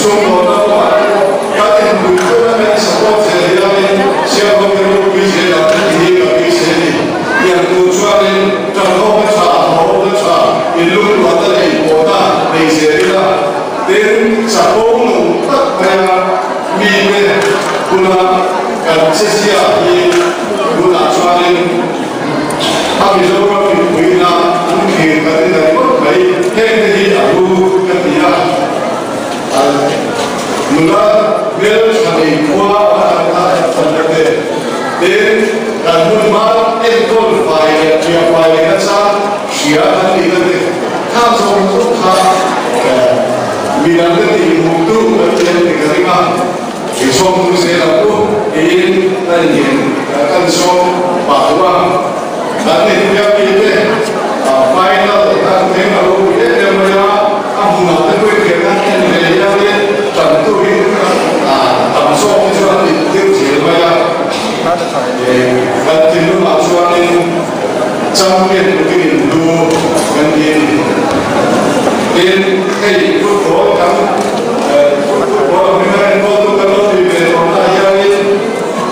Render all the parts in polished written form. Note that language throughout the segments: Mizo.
Sumdawnna kawngah te pawh kan inpui tawna kan in-support zel hianin Sialhawk hi ropui zel ang tih hi ka beisei a ni. Tiang tur chuanin ṭanghawkna ṭha, thawhawkna ṭha, inlungrualna leh inpawhna nei zel ila, tin chapo lo tak maia mite bula kan chezia hi tunah chuanin a Mizoram mipuiina an thlir kan ni ta ringawt mai. Hengte hi a hlu ka ti a, nula hmeltha nei khua a kan kha kan la te. Tin, kan hun hma enkawl fai leh ṭiah fai leh nachang hria kan nihna te kha zawng zawng kha midangte tihhmuhtu kan ni ang tih ka ring a. Inchhawm tum zel ang u tiin ka innghen ka inchhawm pah duh a. Kan infiammi te final kan thleng a lo pui em em mai a, a hmunah te pawhin thiam kan en ve hianin tantu hi tam zawk hi chuan an intir zel mai a. Kan thinlungah chuanin champion tukin inhlu kan ti a ni. Tin, hei football kan football a hminga enkawltu kan lo tih ve tawhna hianin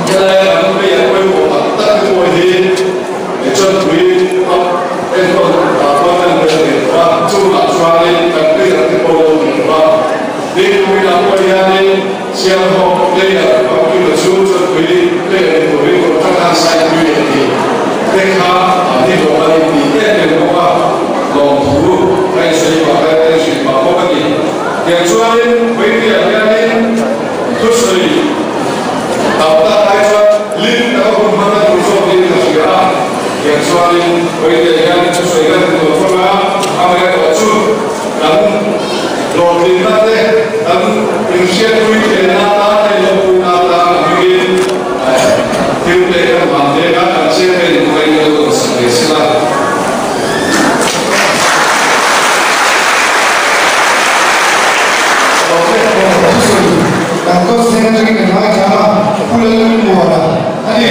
helai kan player pawimawh tak tak te pawh hi chawnpui up enkawl ah pawh kan tel ve tawh a, chungah chuanin kan player te pawh lo ni tawh a. Tin, kuminah pawh hianin Sialhawk player Famkima chu chawnpui player ni turin contract an sign pui leh tih te kha an ni hlawh a ni tih em em bawk a, lawmthu ka insawi pah ka inhrilh pah bawk a ni. Tiang chuanin Vawipuiah hianin thusawi tam tak ai chuan lim taka hun hman a duh zawk niin ka hria a, tiang chuanin Vawipuiah hianin thusawi kan hmu tawh thung a, amaherawhchu chu kan hlawhtlinna te kan inhriatpui theihna atan leh lawmpuina atan a hmingin thil pek kan hman mek a, kan chairman in kawngin a lo sak ve sela. Kan coach hnen atangin kan ngaithla a, Pu Lalmuana a ni.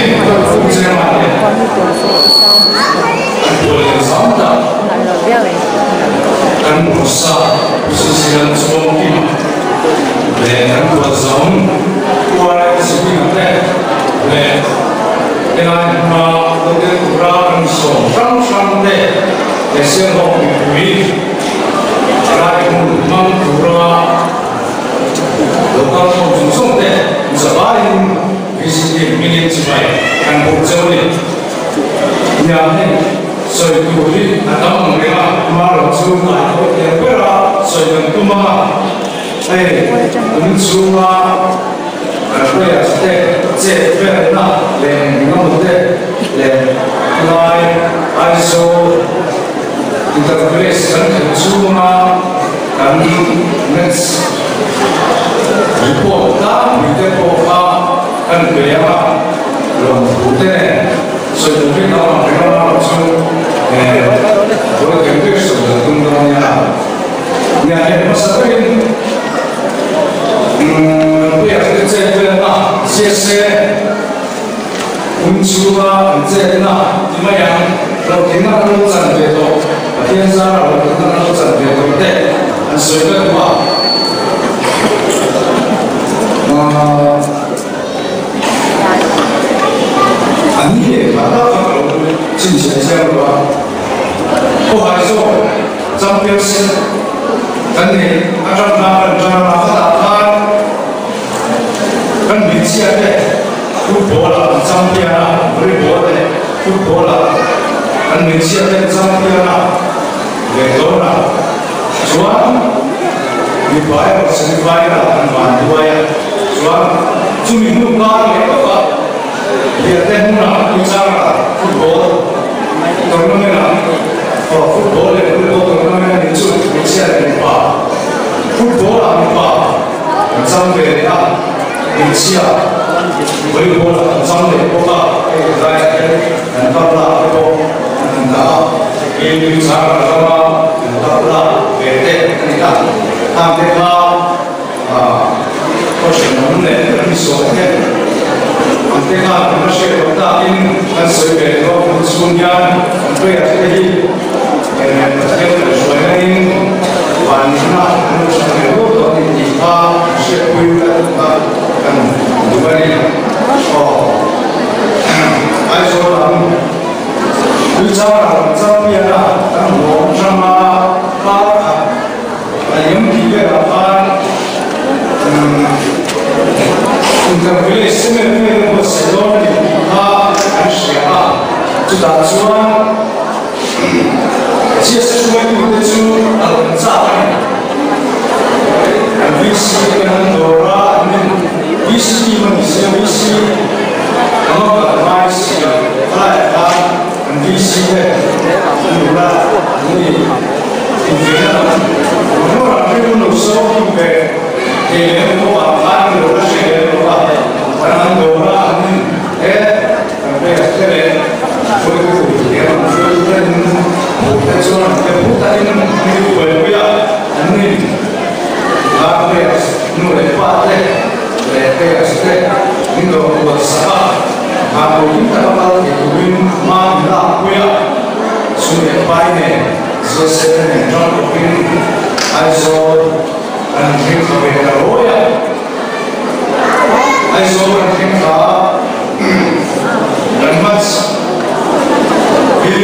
He Sialhawk mipui rai hmun hmang tura lo kal khawm zawng zawng te zavaiin VCT hmingin chibai kan bawk cheu a ni. Nia hei sawi tur hi a tam ang reng a, amaherawh chu hnai pawh tiang bera sawi kan tum a, hei tun chhunga kan players te chet velna leh engemaw te leh lai Aizawl Intervillage kan khelh chhunga kan match report tlangpui te pawh kha kan pe ang a, lawmthu te nen sawi tur hi tam ang reng a, amaherawhchu goal keng ber sawi dan tum dawn nia. Nia hei hmasa takin Puia te chet velna ziak se. Hun chhunga an chetna ti mai ang, hlawhtlinna an lo chan ve tawh, Pathian zara hlawhtlinna an lo chan ve tawh te an sawi ka duh a. A ni leh kha tak kha ka lo chhinchhiah chiang lo a. Khawhai zawk championship kan neih atang khan kan tan a, khatah khan kan hmeichhia te football ah an champion a, volleyball leh football ah kan hmeichhia te an champion a leh dawn a, chuan mipa erawh semi final ah an van duai a, chuan chumi hnu kar leh lawk ah Liante hmunah Tuichangah football tournament ah aw football leh volleyball tournament a nih chu hmeichhia leh mipa football ah mipa Kan chang ve leh a, hmeichhia volleyball ah kan chang leh bawk a, hei helaiah hian kan kap lak te pawh an han dah a, kei nui chang kan ram a kan kap lak ve te a ni a, khang te kha kawhhran lam leh kan insawi hian an te khan kan la hriat loh takin kan sawi ve tawh a, hun chhung hian kan player te hi Pathian kan hruai nangin vanihna an lo hre ve rual tawh a ni tih. kha hriatpui kan kha kan duh a ni. Aw Aizawl lam Tuichangah kan champion a, kan huam tang a, kar khat a liam tih velah khan Intervillage cement vel a buatsaih dawn a ni tih kha an hria a, chutah chuan GS hruaitute chu a rawn chak a ni. An VC te an dawr a, an in VC team a ni sia, VC ang a kal ngai si a, khalaiah khan an VC te an nula an ni invenna lam rawng rawng rilru lo sawm kim ve thei lem pawh ah khan an lo la hre lem lo a, an han dawr a, an in he kan pek te leh hruaitu lem an hruaitu ten hmuh te chuan an tel phut a in an in buaipui a, an in khan pek nu leh pa te leh pek te min lo buat sak a, khan lo hlim taka kal thei turin hma min lak pui a, sum leh pai nen zia sen nen tang bawkin Aizawl kan thleng thla ve ta rawi a, Aizawl kan thleng thla a, kan match hi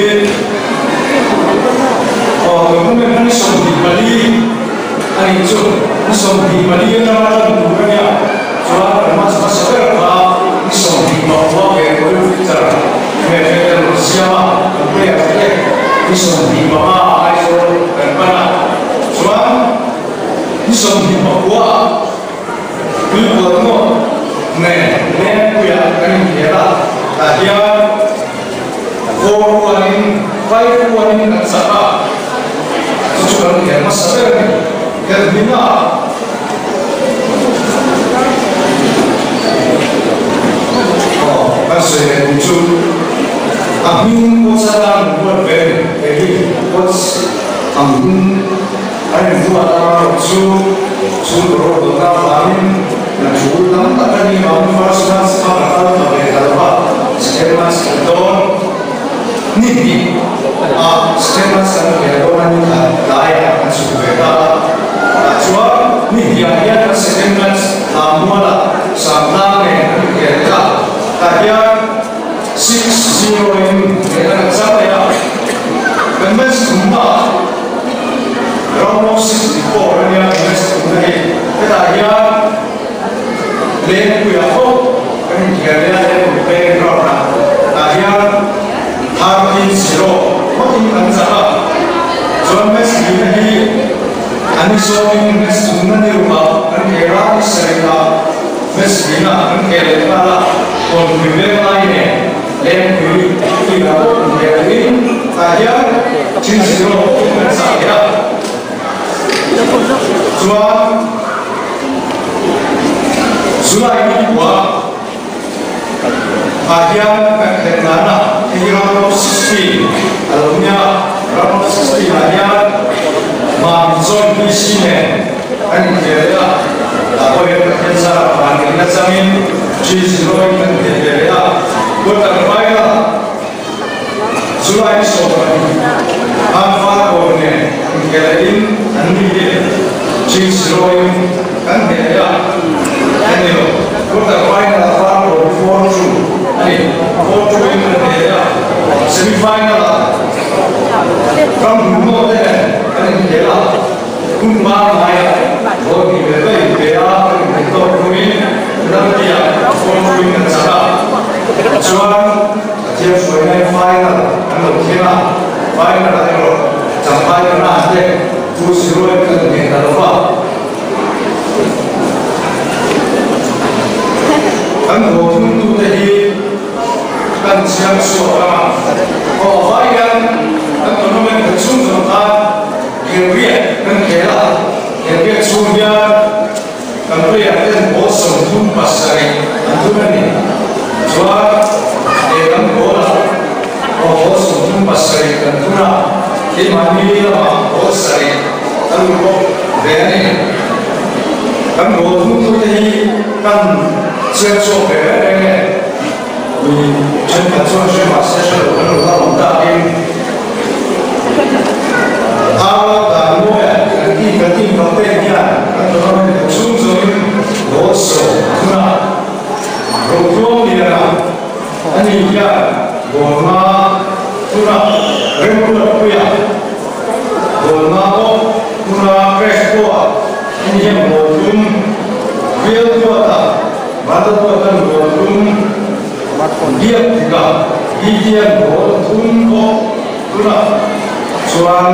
aw tournament kha ni 24 a nih chu, ni 24 atanga tan tur a nia, chuan kan match hmasa ber kha ni 25 ve tawhin fixture ve ve kan rawn siam a, kan player te ni 25 Aizawl kan pan a, chuan ni 29 ah Tuipuat ngawt nen Lengpuiah kan inkhel a, tah hian 4 1 in 5 1 in kan chak a, chu chu kan khel hmasa ber a ni. Khelh hmina aw kan sawi leh duh chu a hming coach atan an ruat ve a ni. Hei hi coach ang hming an inruat a rawh chu chhungkaw rawlbawlna avangin na thu tam tak a ni vangin first month kha ka kal ta ve ta lo va, second month kan dawn ni hnih a second month kan khel dawn a ni khat tlaiah kan chhuk ve ta a, tah chuan ni hniah hian kan second month Lammualah Sangtlang nen kan inkhel leh a, tah hian 6-0 in hnehna kan chang leh a, kan match thumnaah round of 64 a nia kan match thumna hi hetah hian Lengpuiah pawh kan inkhel leh a, Lengpui playing ground ah tah hian 13-0 ngawtin kan chak a, chuan match lihna hi an insawmin match thumna ni rukah kan khel a, ni sarihah match lihna kan khel leh nghal a, Kawnpui veng lai nen Lengpui field-ah pawh inkhel lehin tah hian 3-0 ngawtin kan chak leh a, chuan July ni kua ah hian kan khelh dana hei round of 16 a lo nia, round of 16 ah hian Mami Joint PC nen kan inkhel leh a, tah pawh hian Pathian zara van ngeihna changin 3-0 in kan khel ve leh a, quarter final July ni 20 khan Farkawn nen inkhel lehin an ni hi 3-0 in kan hneh leh a, en ni lo, quarter final ah Farkawn hi 4-2 a ni, 4-2 in kan hneh leh a, semi final ah Ramhnuhnawh te nen kan inkhel a, hun pangngai ah goal hnih ve ve inpe a, kan inkhel tawk hnuin penalty ah 4-2 in kan chak a, tichuan Pathian hruaina final an lo thleng a, final ah erawh Champhai Kanan te 2-0 in kan hneh ta lo va. Kan haw thungtute hi kan chiang chhuak ang a, aw vai hian kan tournament khat chhung zawng khan Khelriat kan khel a, Khelriat chhung hian Kan player ten ball 37 an thun a ni. Chuan lehlam ball ah aw ball 37 kan thun a, keimahni lamah ball sarih a lut bawk ve a ni. Kan ball thum thu te hi kan chiang chhuak ve reng reng e. Mi thenkhat chuan hre mahse hre lo kan lo la awm takin Arla dan mawiah kan Team kan team captain hian kan tournament chhung zawngin goal 10 a thun a, Rotluangliana ani hian goal 5 thun a, Remruatpuia goal 5 bawk thun a, Crespo-a ani hian goal 3, Bialduata Vanlalduata'n goal 3, Biakdika Bitian goal 3 bawk thun a, chuan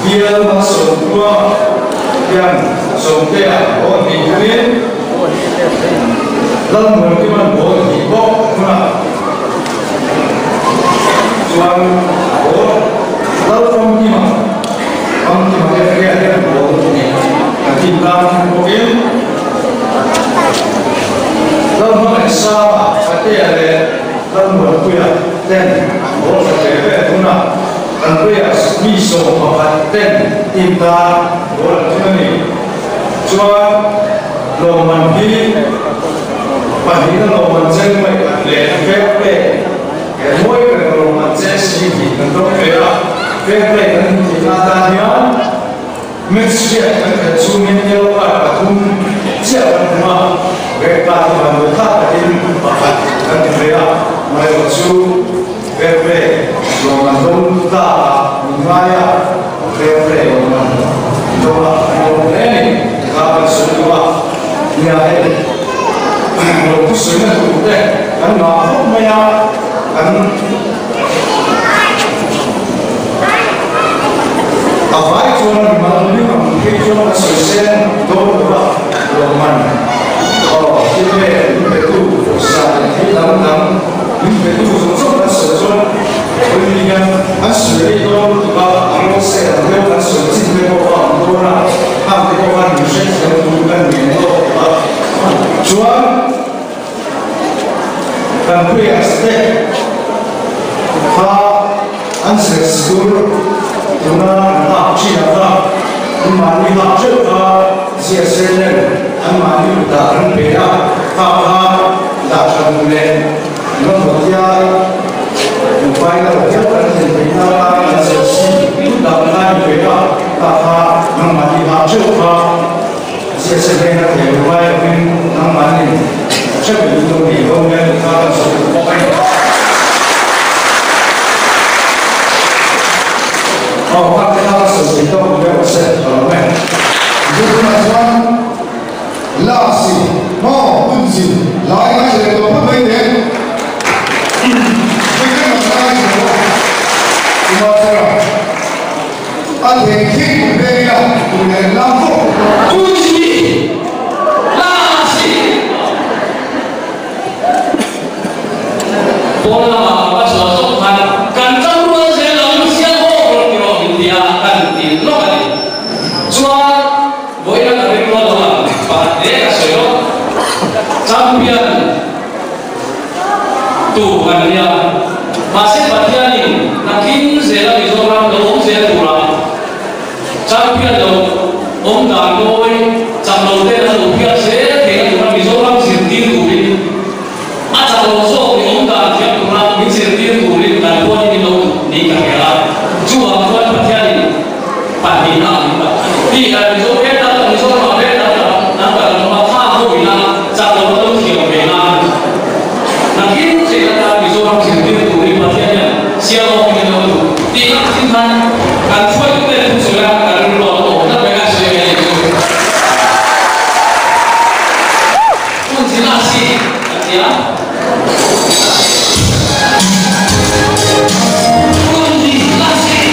Bial Malsawmtluanga hian Sawmtea goal 2 thunin Lalmuankima'n goal 2 bawk thun a, chuan goal Lalfamkima Famkima Efria hian goal 2 kan team tan thun bawkin Lalhmangaihsanga Fatea leh Lalmuanpuia ten goal 1 ve ve thun a, kan players mi 11 ten team tan goal an thun a ni. Chuan lawmman hi pahnihna lawmman chen mai khat leh fair play he mawi ber lawmman chen si tih kan dawng ve a, fair play kan intihna atan hian match riat kan khelh chhungin yellow card 3 chiah kan hmu a, red card hi vanduai thlak takin pakhat kan ti ve a, amaherawh chu fair play lawmman dawng tlakah min ngai a, fair play lawmman dawngah kan lawm hle a ni. Tikha kan sawi duh a, nia hei lo thusawina tur te kan ngah khawp mai a, kan a vai chuan mimal hming ang phei chuan kan sawi sen dawn lo va, lawmman aw thil pek min pe tu pawisa leh thil dang dang min pe tu zawng zawng kan sawi chuan vawiin hian an sawi rei dawn lutuk a, a ngaw se ang deuh kan sawi chin te pawh a awm dawn a, khang te pawh khan min hrethiam tur kan ngen lawk tawh a, chuan kan players te kha an zir tur tuna an hak thin a kha an mahni hak theuh kha zia sen nen an mahni kutah kan pe a, kha kha dah tha duh leh mamawhtia final hial kan thlen theihna atan an zir si kutah kha in pe a, kha kha nangmahni hak theuh kha zia sen nen a thei lo ngai lovin nangmahni theuh in lo nei dawn nia tih kha kan sawi duh bawk a ni. Aw kha te kha ka sawi thei tawk ni deuh se ka lo e. Mizoramah chuan Lasi maw Punzi lai ngai leh tawh phawt mai teh. Hei kan rawn ngai chho a, Kumachara a thei thing kum veng ila kum leh lam fawk. Punzi Lasi pawn lamah ka va chhuah zawk khan kan ṭang rual zel ang siam awk rawn ti rawh min ti a, kan ti lawk a ni. Chuan vawiin a ka ring rual lo ang pakhat hle ka sawi lawk. Champion tu kan nia, mahse Pathianin nakin zela Mizoram lo awm zel tura champion lo awm dan mawi chak lo ten an lo phiat zel theihna tura Mizoram zirtir turin a chak lo zawk ni awm dan thiam tura min zirtir turin kan huanin min lo duh niin ka hria a, chuvang chuan Pathianin pahnihna a min dah a ni. Tih Mizo vel tak tak Mizoramah vel tak tak an kal ang a, kha hawina chak lo an lo thiam ve nan nakin chen atan Mizoram zirtir turin Pathian hian siam awk in an lo duh tih ang chin khan kan hruaitute thu sawi a kan rilru a lo awm tlat mai kan sawi mai a ni chu. Hun zin a si kan ti a. Hun zin a si.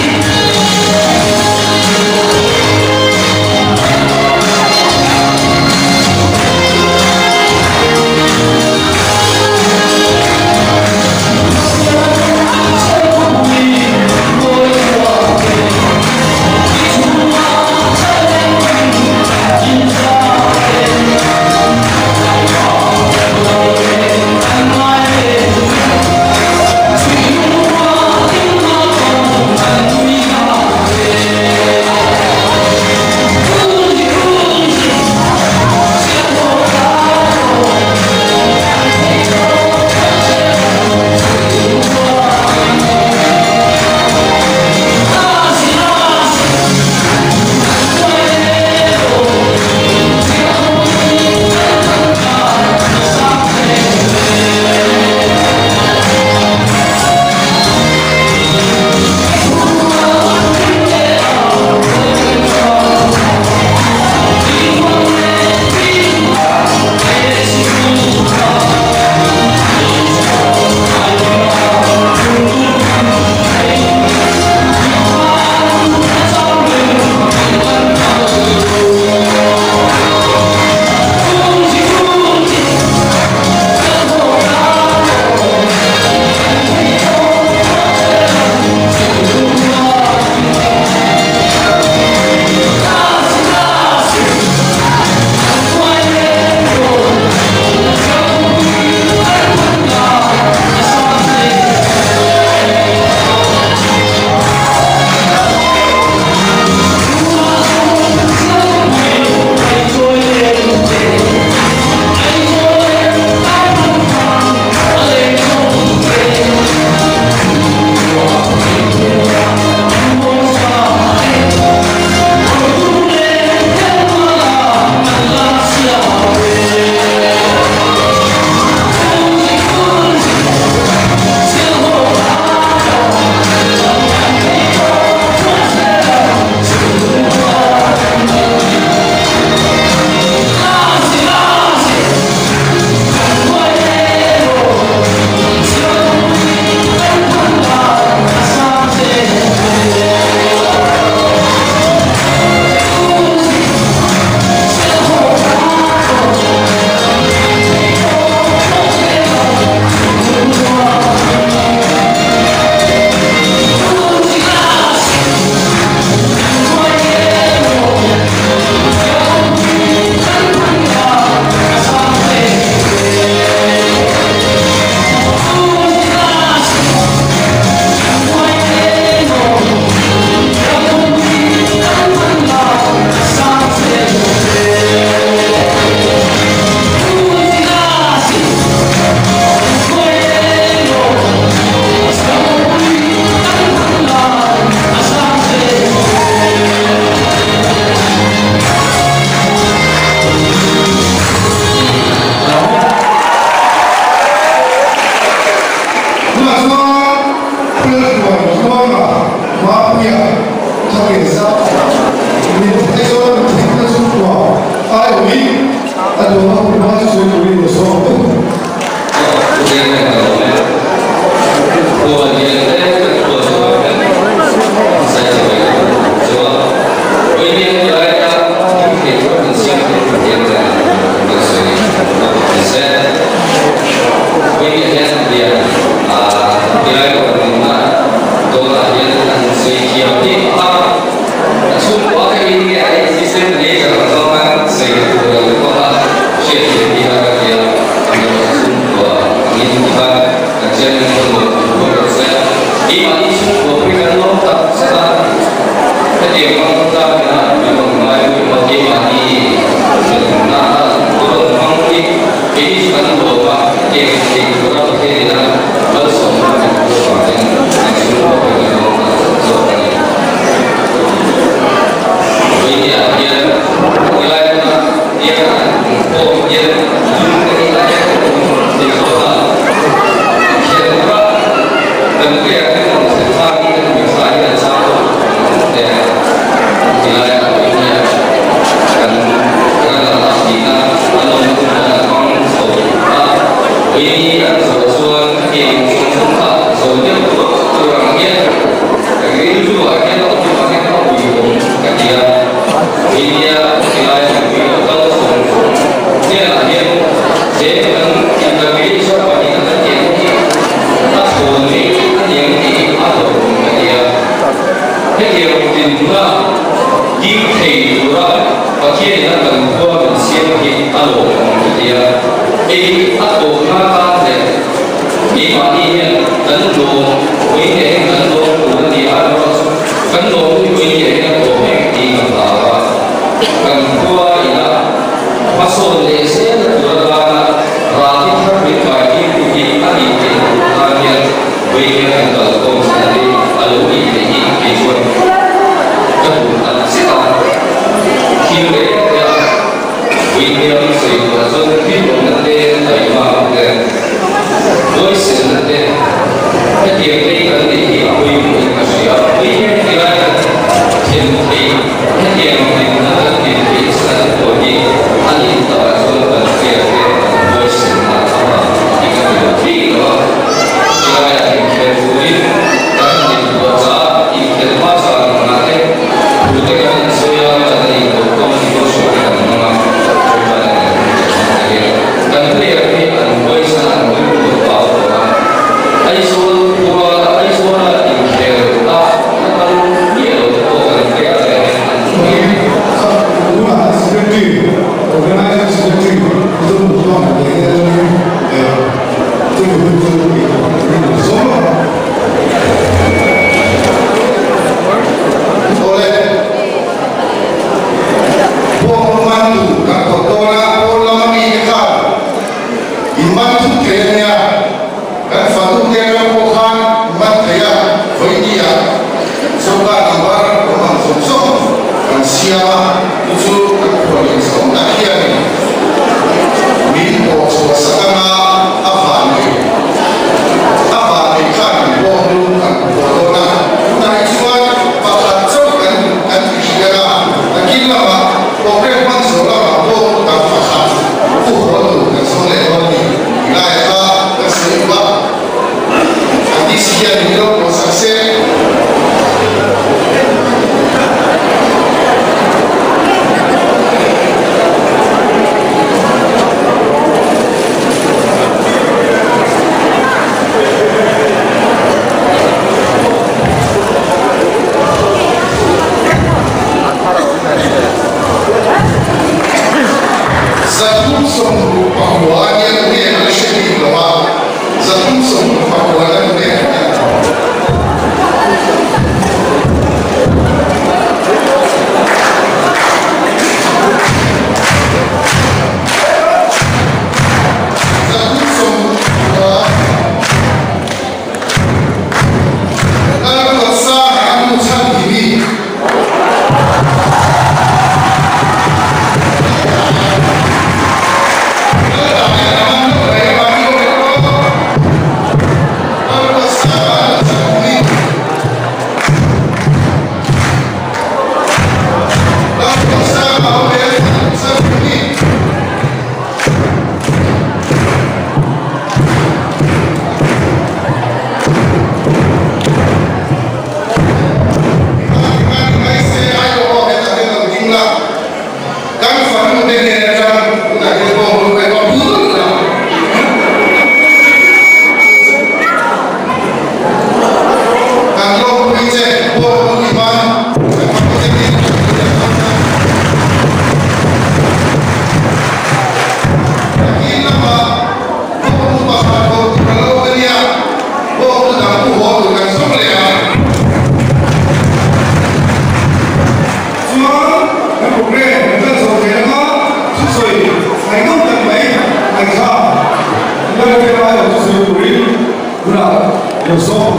So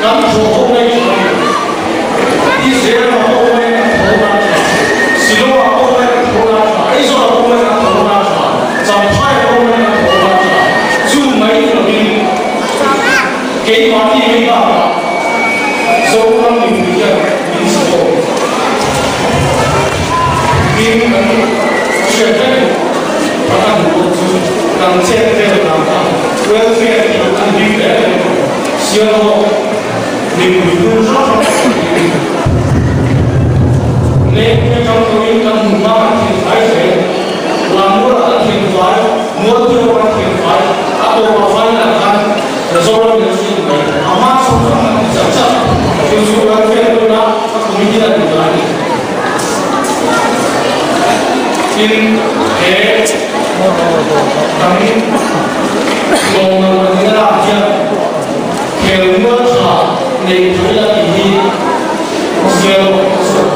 kan thawh ho mai tha a ni. Israel ah pawh mai kan tho na tha, Silo ah pawh mai kan tho na tha, Aizawl ah pawh mai kan tho na tha, Champhai ah pawh mai kan tho na tha. Chu mai ni lovin keimahni mai bakah Zoram mipui hian min support. Tin kan hriat vek a kan duh chu kan chet vel dan kha welfare tih an bik hle mai bawk. Sialhawk mipui hnung hrang hrang pawh kan ti. Lengpui atang tawhin kan hmun hma kan thinfai hle. Lammualah kan thinfai, Mualpui pawh kan thinfai, a tawpah final khan Zoram in a chhung mai. A hma chhung kha kan ti chak chak. Chu chu welfare tuna a committee a tih dan a ni. Tin, he kan lawmman kan lak hian khelmual tha neih theih a tih hi Sial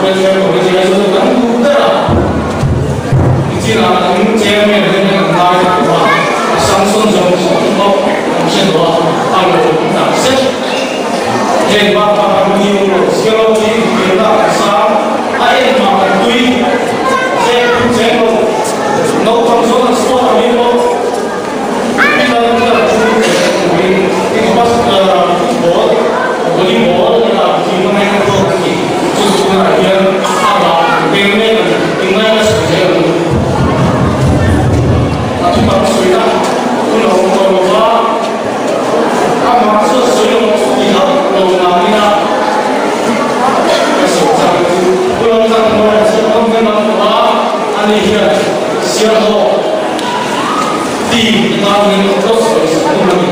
Welfare Committee a chu kan duh ber a. Nichinah kan chairman te hian an ngai ta tawh a, a sanction zawng zawng pawh kan hre tawh a, a lawm tak zet. Heng bakah kan ni lo Sial hi infiamna kan sang a engmah kan tui zep thu cheng lo. Naupang chuan an sport ang in pawh Milan club chu turin football, volleyball ila team a ngaina zawk a ni. Chu tunah hian a rah an peng mek a ni. Englaia la sawi zel ang u. A thutak sawina hun a awm tawh lo va, amah chuan sawi lo chu ti hauh lo nangin a ka sawi chak chu Pu Laltlanmawia chu a awm vek ang tawh a, ani hian Sialhawk team atangin ka sawi sak tum a ni.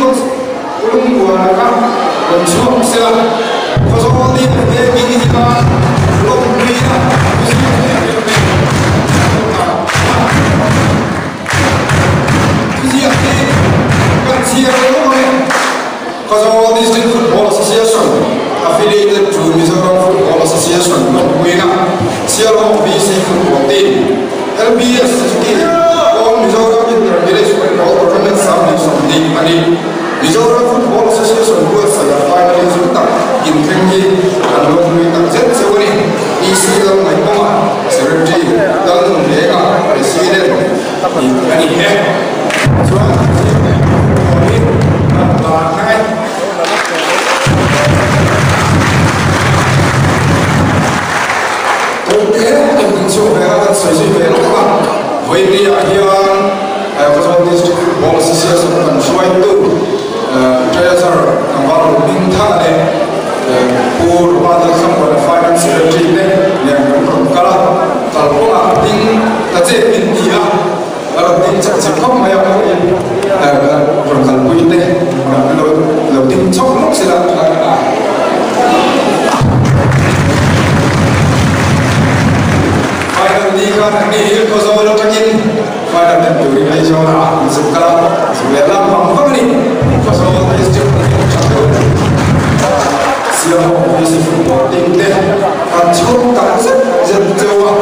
Coach Ulung Buana ka rawn chhuak sela Khawzawl DFA hming hian lawmpuina thuziak hi kan chhiar lo ang e. Khawzawl District Football Association affiliated to Mizoram Football Association lawmpuina Sialhawk VC Football Team LBS Suzuki All Mizoram Inter-Village Football Tournament 2020 a ni. Mizoram Football Association buatsaih final chu tak inthleng hi an lawmpui tak zet cheu a ni. EC Lalngaihawma Secretary Lalnunhlenga President tih a ni e. Chuan thuziak leh football hi kan tan ang e. Tute kan inchhuak ve a, kan sawi zui ve lawk a. Vawinia hian Khawzawl District Football Association kan hruaitu Treasurer Tlangval Hmingthanga leh Pu Ruata Thangbuana Finance Secretary te nen kan rawn kal a, kalkawngah ding ta che min ti a, a rawn ding chak chak khawp mai a, rawn kalpui te lo ding chawk lawk sela. Final ni khan an ni hi Khawzawl atangin final en turin Aizawl ah an zuk kal a, zuk leh lam vang vang a ni. Khawzawl District pahnih tha deuh Sialhawk VC Football team te an chhung tak zet zet cheu a,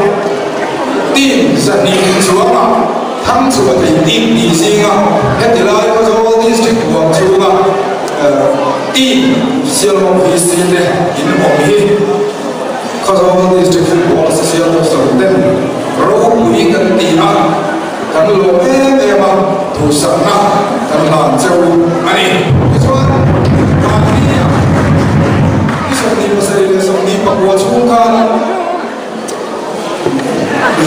team 200 inchuangah thang chhuah thei team tih zinga heti lai Khawzawl District huam chhunga team Sialhawk VC te in awm hi. Khawzawl District Football Association ten ropui kan ti a, kan lawm em em a, duhsakna kan hlan cheu a ni. Tichuan, mahnia ni 27 leh 29 chhung khan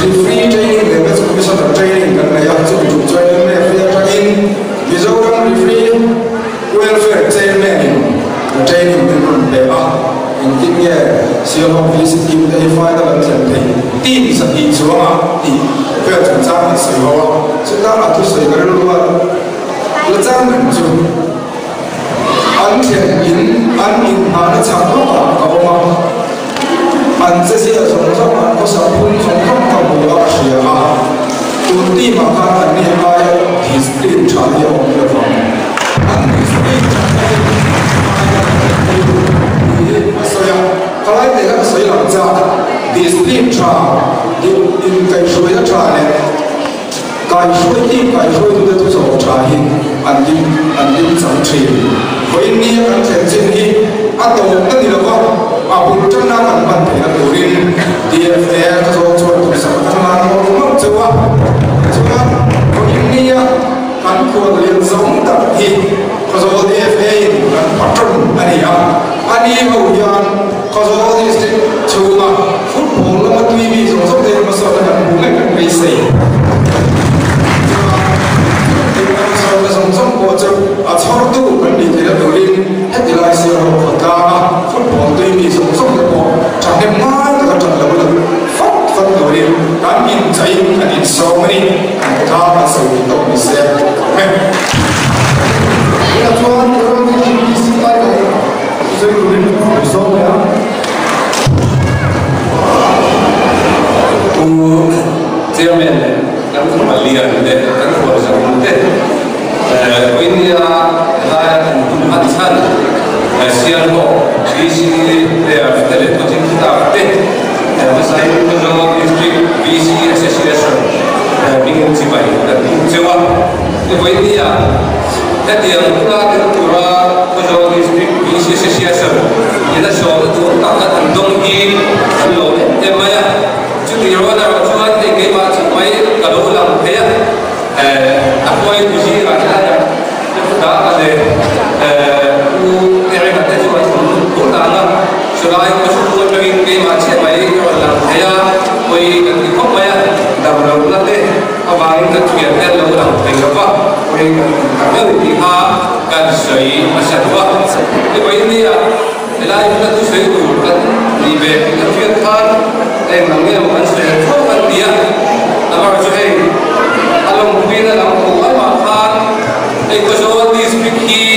Referee Training leh Match Commissioner Training kan nei a, chumi tum chuan MFA atangin Mizoram Referee Welfare Chairman in training min rawn pe a, engtin nge Sialhawk VC team te hi final an thlen thei team 200 chuangah tih vel chungchang an sawi ho a, chuta a thusawi ka rilru a la chang reng chu an thlen in an inhahna chak lawkah ka awm a, an che zia zawng zawng an khawsak phung zawng zawng ka hmu a ka hria a, tun team ah khan an ni aia discipline tha hi a awm lovang. An discipline tha hi final an thlen thei tur tih hi a sawi a, khalai te kha ka sawi lang chak, discipline tha, inkaihhruaina tha leh kaihhruai team kaihhruaitute thuzawm tha hi an lim an lim chang thin. Vawiin nia kan thlen chin hi a tawpna ni lova a bul tana kan hman theihna turin DFA Khawzawl chuan duhsak kan hlan ngawt ngawt cheu a, tichuan vawiin nia kan khuallian zawng tak hi Khawzawl DFA in kan patron a ni a, a ni ho hian Khawzawl District chhunga football lama tui mi zawng zawng te hmasawnna kan hmuh ngei kan beisei. Chuan hmasawnna zawng zawng pawh chu a chhawrtu kan nih theihna turin heti lai Sialhawk khawtlanga football tui mi zawng zawng te pawh thahnem ngai taka ṭan lo la fat fat turin kan inchaiin kan insawm a ni. Kan khawtlang kan sawi tawh ni se awm e. Tunah chuan Mizoram District DC title sawi turin min sawm leh a. Pu Chairman leh kan khuallian leh kan khualzam te Vawinia helaia kan hun hman chhan Sialhawk VC players te leh coaching staff te hmasain Khawzawl District VC Association hming chibai kan hmu cheu a. Vawinia hetiang huna tel tura Khawzawl District VC Association in a sawmna tur tak an dawng hi an lawm em em mai a. Chuti rual erawh chuan hei keimah chu mai ka lo lang thei a, a hruaitu zingah hian dah a leh Pu Erenga te chu an awm tur dan a, chulai khawchhung atangin keimah chiah mai ka rawn lang thei a, pawi kan ti khawp mai a, damlohna te avangin ka thian te an lo lang thei lo va, pawi kan ti tak deuh tih kha kan sawi hmasa duh a. Vawiin nia helai hmuna thusawi tur kan nih ve tih kan hriat khan eng ang nge maw kan sawi ang tho kan ti a, amaherawhchu chu hei a lawmpuiin a lang pawh ai mah khan hei Khawzawl District hi.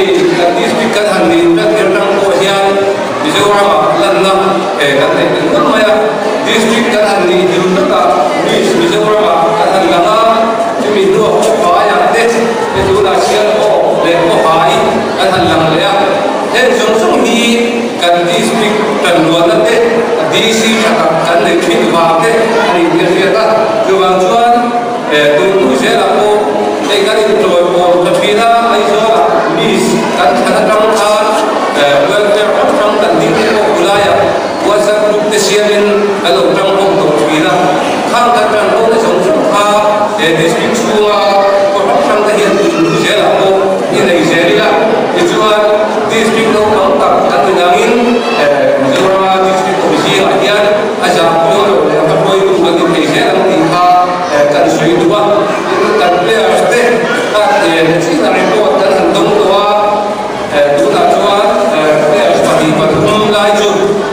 Hei kan district kan han nih vek tir tang pawh hian Mizoram ah lanna kan nei tel nual mai a. District kan han nih hlim takah Miss Mizoram ah kan han lang a, chumi hnuah Khawpai ah te he tunah Sialhawk leh Khawhai kan han lang leh a. Heng zawng zawng hi kan district tanrualna te DC tha tak kan neih thin vang te a nih tih a hriat a. Chuvang chuan tun hnu zelah pawh hei kan intawi pawl tha thin a, Aizawlah Miss kan thlan atang khan welfare hrang hrang kan ding te pawh khulaiah WhatsApp group te siamin kan lo tang khawm tawh thin a. Khang kan tan ho te zawng zawng kha he district chhunga khaw hrang hrang te hian tun hnu zelah pawh i nei zel ila. Tichuan district naupang tak kan ni nangin Mizorama district awm zingah hian a zah pawh lo leh a hruaitu kan ni thei zel ang tih kha kan sawi duh a. Tin, kan players te kha chin a report kan han dawng tawh a, tunah chuan players pahnih pathum lai chu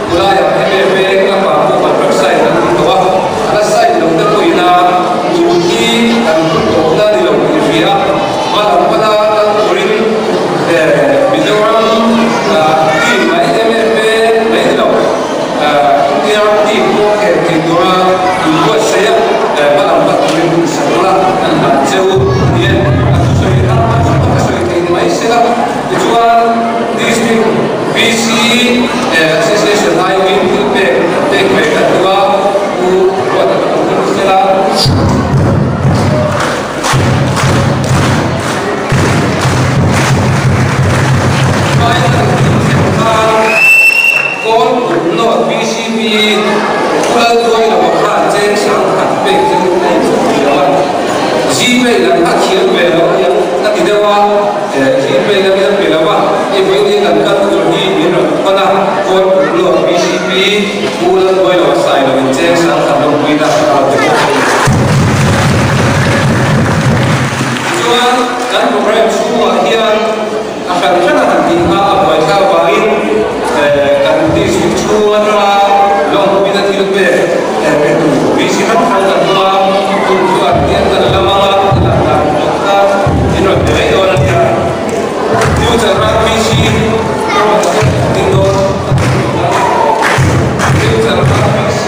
khulaiah MFA club ah pawh contract sign an awm tawh a, a la sign lo te pawhin a tun hi kan hmu tawhna ni lo tih hria a, hma lam pana kal turin Mizoram team mai MFA mai ni lo India team pawh khel thei tura inbuatsaih a, hma lam pan turin duhsakna an hlan cheu a ni e. A thusawi hnar hma chu ka sawi thei ni mai se la, tichuan District VC Association aiawin thil pek pek ve kan duh a, Pu Ruata ka lo hmu se la. Final inthlen khan Kawnput North VCP Pulal Tuailova khan cheng sangkhat pek chu a inchawp thei lo a, Gpay lam kha thiam ve lo a niang ka ti deuh a, Gpay lam hian pe lo a, hei vawiin kan kal tur hi min rawn thawn a, Kawnput North VCP Pulal Tuailova sai loin cheng sangkhat lawmpuina a rawn ti bawk a ni. Tichuan, kan programme chhungah hian a hran hran a han tih kha a buaithlak avangin kan district chhung atanga lawmpuina thil pek pe tur VC hrang hrang kan hmu a, chung chuan hian kan lam anga a lan dan pawh kha min rawn pe mai dawn a nia. Future ram VC ding dawn Future ram VC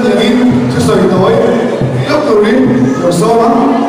nih angin thusawi tawi lawk turin lo sawm ang.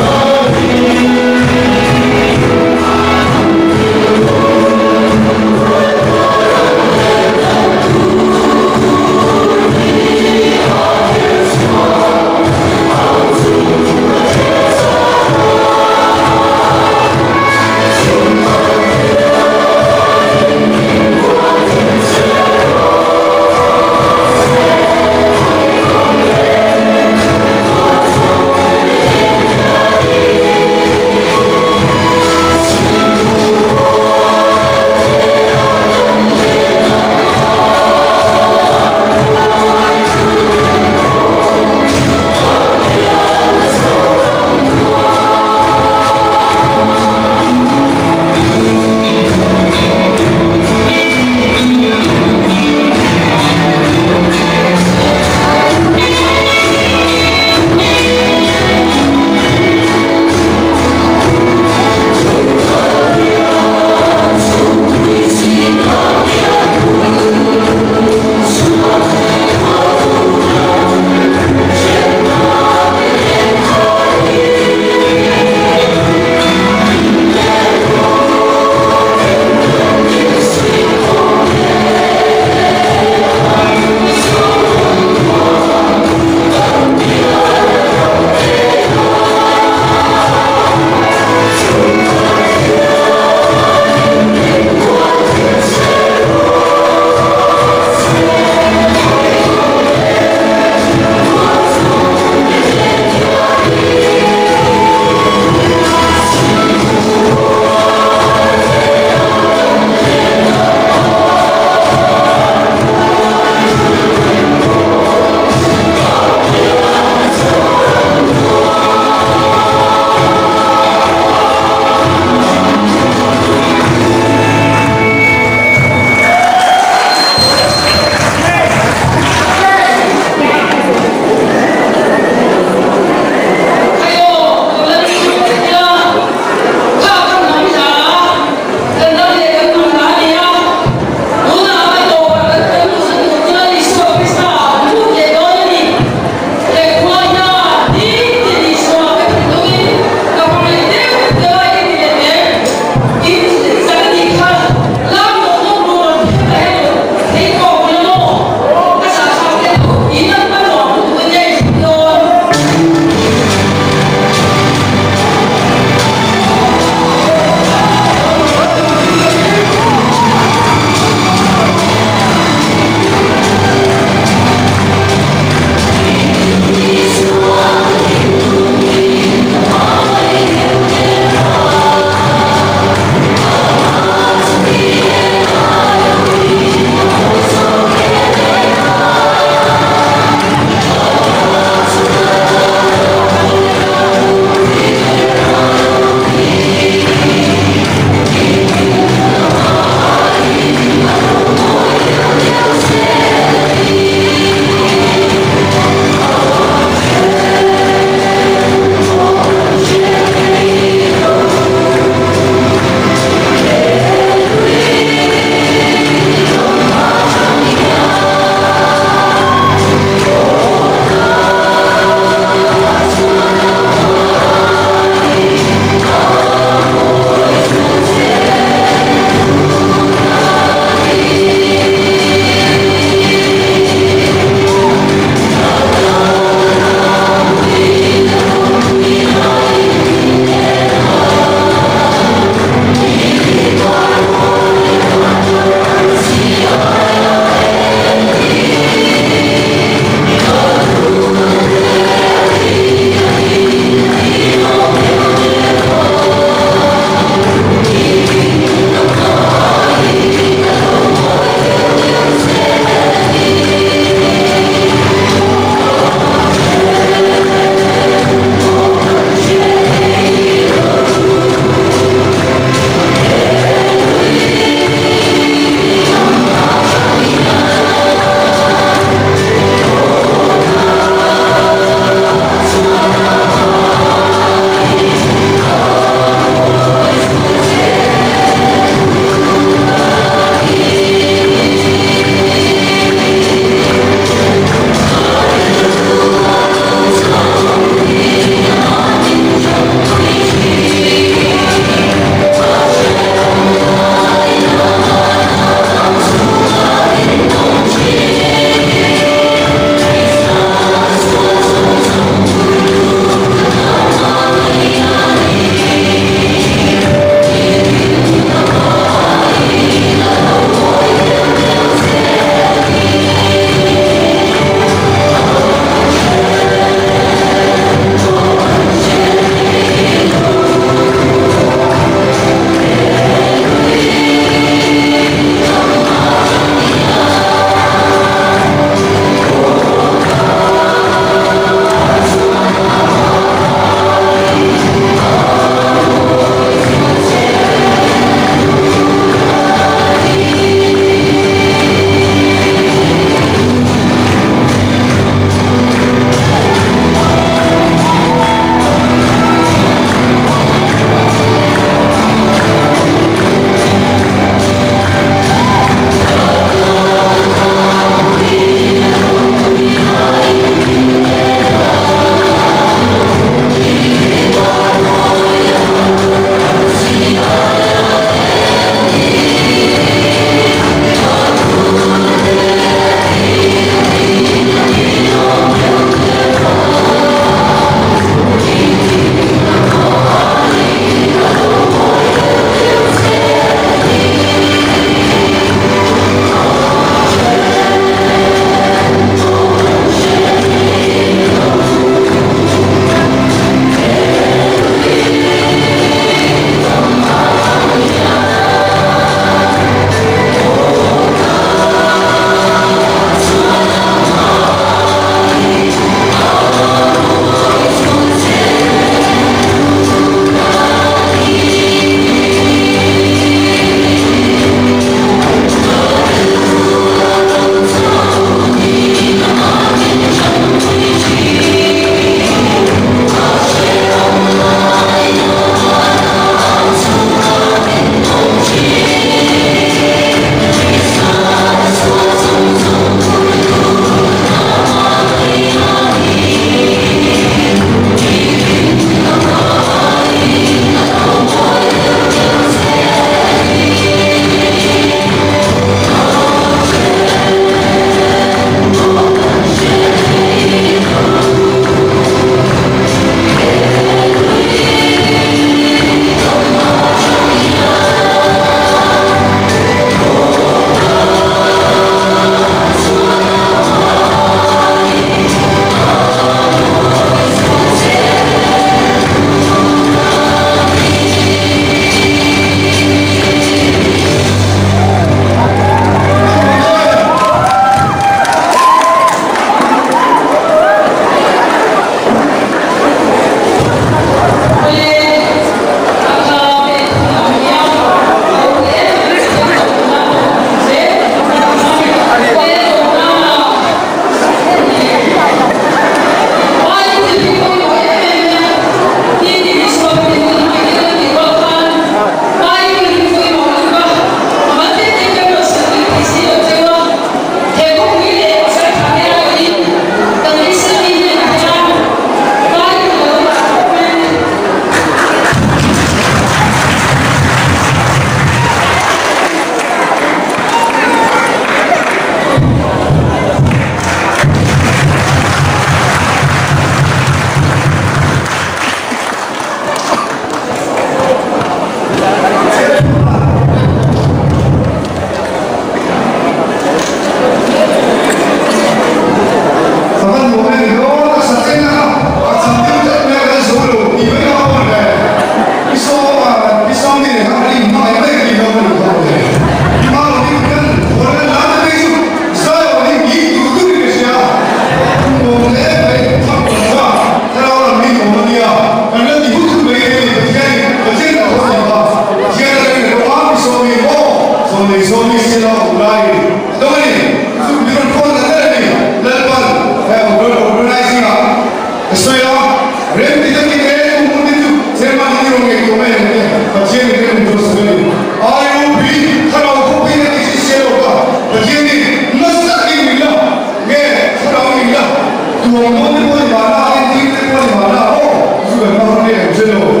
Tuang mo ni mo ni mana, ang ti te mo ni mana, oh, su kan ma ne ang chelo.